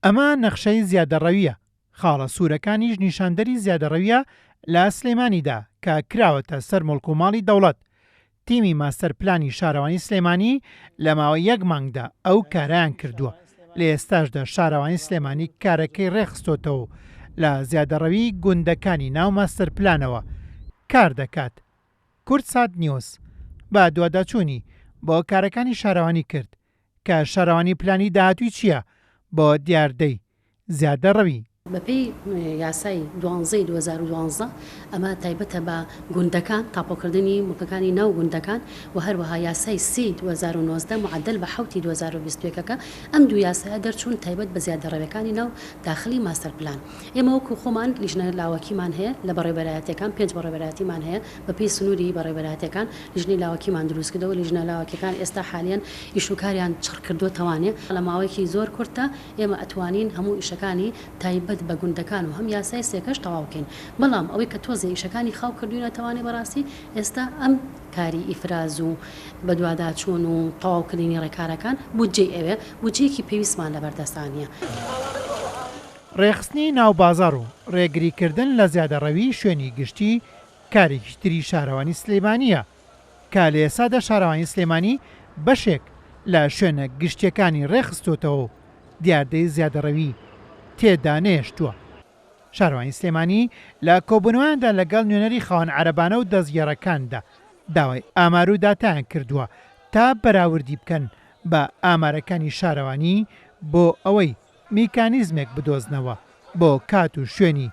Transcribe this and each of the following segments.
ئەمە نەخشەی زیادەڕەوییە، خاڵە سوورەکانیش نیشاندەری زیادەڕەوییە لە سلێمانیدا کە کراوەتە سەر موڵک و ماڵی دەوڵەت. تیمی ماستەر پلانی شارەوانی سلێمانی لە ماوەی یەک مانگدا ئەو کارەیان کردووە، لە ئێستاشدا شارەوانی سلێمانی کارەکەی ڕێکخستۆتەوە و لە زیادەڕەویی گوندەکانی ناو ماستەر پلانەوە کار دەکات. کوردسات نیوز بە دواداچوونی بۆ کارەکانی شارەوانی کرد کە شارەوانی پلانی داهاتووی چییە بۆ دیاردەی زیادەڕەوی. بەپێی یاسای دوانزەی 2012 ئەمە تایبەتە بە گوندەکان، تاپۆکردنی موڵکەکانی ناو گوندەکان و هەروەها یاسای سێی 2019 معەدەل بە حەوتی 2021 ەکە ئەم دوو یاسایە دەرچوون تایبەت بە زیادەڕەویەکانی ناو داخلی ماستەر پلان. ئێمە وەکو خۆمان لیژنە لاوەکیمان هەیە لە بەڕێوەبەرایەتیەکان، پێنج بەڕێوەبەرایەتیمان هەیە بەپێی سنووری بەڕێوەبەرایەتیەکان لیژنەی لاوەکیمان دروست کردەوە، لیژنە لاوەکیەکان ئێستا حالیەن ئیش و کاریان چڕ کردووەتەوانێ لە ماوەیەکی زۆر کورتدا ئێمە ئەتوانین هەموو ئیشەکانی تایبەت بە گوندەکان و هەم یاسای سێکەش تەواو کەین بەڵام ئەوەی کە تۆزێ ئیشەکانی خاو کردوینەتەوانێ بەڕاستی ئێستا ئەم کاری ئیفراز و بەدواداچوون و تەواو کردنی ڕێکارەکان بودجەی ئەوێ بودجەیەکی پێویستمان لەبەردەستا نیە. ڕێکخستنی ناو بازاڕ و ڕێگریکردن لە زیادەڕەویی شوێنی گشتی کارێکی تری شارەوانی سلێمانییە کە لە ئێستادا شارەوانی سلێمانی بەشێک لە شوێنە گشتییەکانی ڕێکخستۆتەوە و دیاردەی زیادەڕەوی تێدا نەهێشتووە. شارەوانی سلێمانی لە کۆبوونەوەیاندا لەگەڵ نوێنەری خاوەن عەرەبانە و دەستگێڕەکاندا داوای ئامار و داتایان کردووە تا بەراوردی بکەن بە ئامارەکانی شارەوانی بۆ ئەوەی میکانیزمێک بدۆزنەوە بۆ کات و شوێنی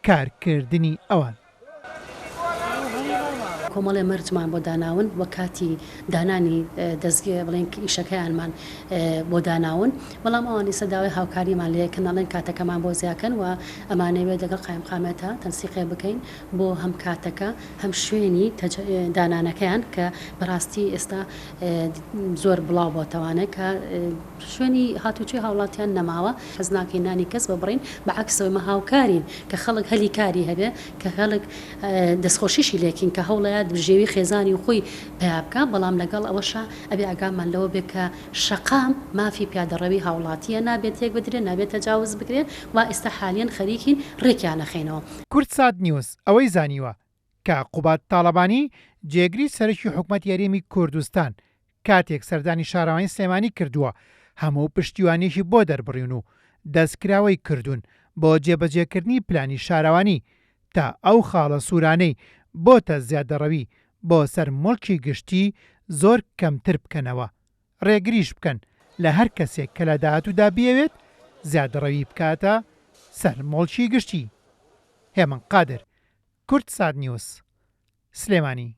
کارکردنی ئەوان. کۆمەڵێ مەرجمان بۆ داناون وە کاتی دانانی دەزگێ بڵێن ئیشەکەیانمان بۆ داناون بەڵام ئەوان ئیسە داوای هاوکاریمان لێ کەن ئەڵێن کاتەکەمان بۆ زیاکەن و ئەمانەوێت لەگەڵ قایمقامێتا تەنسیقێ بکەین بۆ هەم کاتەکە هەم شوێنی دانانەکەیان کە بەڕاستی ئێستا زۆر بڵاو بۆتەوانێ کە شوێنی هاتوچۆی هاوڵاتیان نەماوە، حەز ناکەین نانی کەس ببڕین، بە عەکسەوە ئێمە هاوکارین کە خەڵک هەلی کاری هەبێ، کە خەڵک دەستخۆشیشی لێکەین کە هەوڵەیات بژێوی خێزانی خۆی پەیا بکا، بەڵام لەگەڵ ئەوەشا ئەبێ ئاگامان لەوە بێ کە شەقام مافی پیادەڕەوی هاوڵاتییە نابێ تێک بدرێ، نابێ تەجاوز بکرێ، وا ئێستا حالیەن خەریکین ڕێکیان ئەخەینەوە. کوردسات نیوز ئەوەی زانیوە کە قوباد تاڵەبانی جێگری سەرەکی حکومەتی هەرێمی کوردستان کاتێک سەردانی شارەوانی سلێمانی کردووە هەموو پشتیوانیەکی بۆ دەربڕیون و دەستکراوەی کردوون بۆ جێبەجێکردنی پلانی شارەوانی تا ئەو خاڵە سوورانەی بۆتە زیادەڕەوی بۆ سەر موڵکی گشتی زۆر کەمتر بکەنەوە ڕێگریش بکەن لە هەر کەسێک کە لە داهاتوودا بیەوێت زیادەڕەوی بکاتە سەر موڵکی گشتی. هێمن قادر، کوردسات نیوز، سلێمانی.